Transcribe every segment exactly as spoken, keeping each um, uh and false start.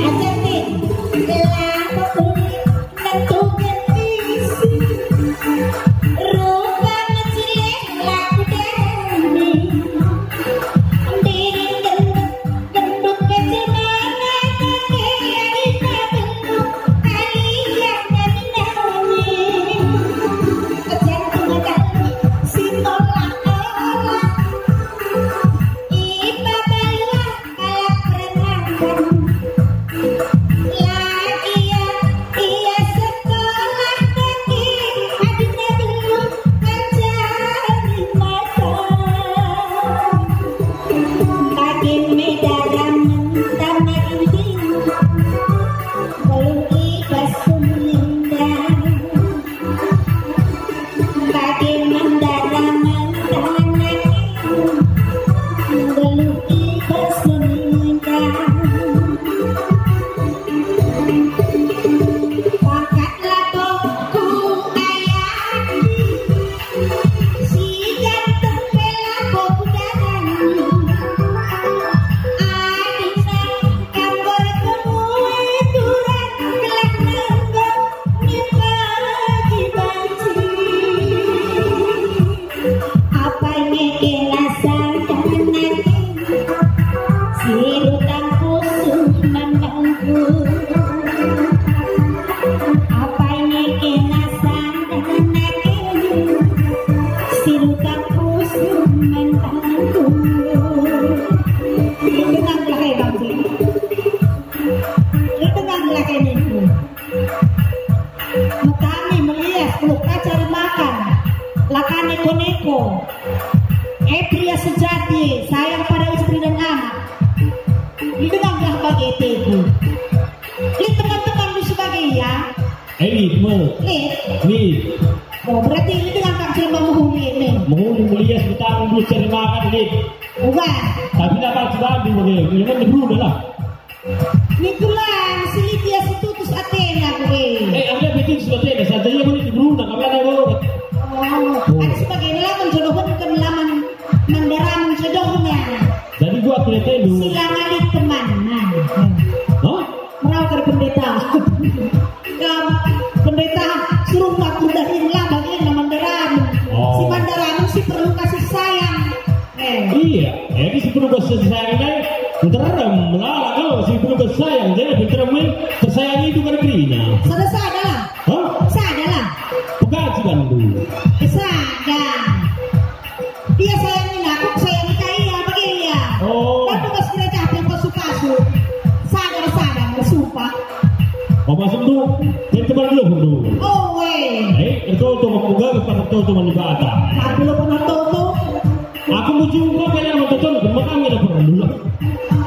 Ajar, Tin. Lako kulit nentu gentis. Rupa mecilih laku dani. Diri gendut, gendut kecil mana nangke arina gendut kalian nani-nani. Jantung kami si tolak-tolak. Ipabalah kalak peranakan. La ia, ia sekolah tapi adina belum mencari nafkah. Bagi me daramen tama inting, belum ibas kuninda. Bage mandara mantan, nggeluh i bas nina. Pakatlah tongku ayat, si ganteng pe lako kudadan. Adina kam bertemu aturan gelah nenggo. Apai nge kena sangkan ate, si rutang pusuh man bangku. Apai nge kena sangkan ate, si rutang pusuh man bangku. Dengarlah, eh, Bang Jin. Dengarlah ini. Metami melias peluk kaca makan, lakane koneko. Eh, pria sejati, sayang pada istri dan anak. Didengarlah bage teku. Lit teman-teman di sebagai ya. Eh, lit, mo. Lit. Lit. Oh, berarti ini dengan Kak Jelma mehuli ini. Mehuli melias betang dulu cari makan, lit. Ubah. Tapi dapat sebab di mana? Ini kan dulu lah. Nikulah si Lydia si tutus atena gue. Eh, anda betul si atena, saja ia boleh diberuna, kami ada orang. Oh, ada sebagai laman jodohnya, bukan laman mandaraman jodohnya. Jadi gua atena lu. Sila ngalih teman, nah. Hah? Merau ke pendeta. Kam, pendeta suruh ngatur dahin lah bagian mandaraman. Oh. Si mandaraman si perlu kasih sayang. Eh. Iya, jadi si perlu kasih sayang ini nterem, melala kalau si perlu kasih sayang, jadi nterem, tersayangi itu kan dirinya. Sada-sada lah. Hah? Sada lah. Pegaji kan dulu. Sada. Dia sayangi aku, sayangi kaya, bagi ya. Oh. Tapi pas gereja apa yang pasu-pasu? Sada, sada, bersumpah. Mama sendu, teman dulu dulu. Oh, weh. Eh, ertoto aku gaga, ertoto man Dibata. Aku lo pernah toto. Aku mau jumpa kalian sama Toto, cuma kami ada perlu lah.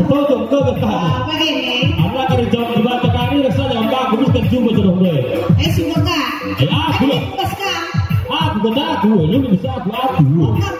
Toto, kau kata. Apa ini? Anak kerja di mata kami rasanya apa? Aku bisa jumpa jodoh gue. Eh, sudah kak. Eh, aku lah. Pas kak. Aku kata aku, ini bisa aku, aku. Kak,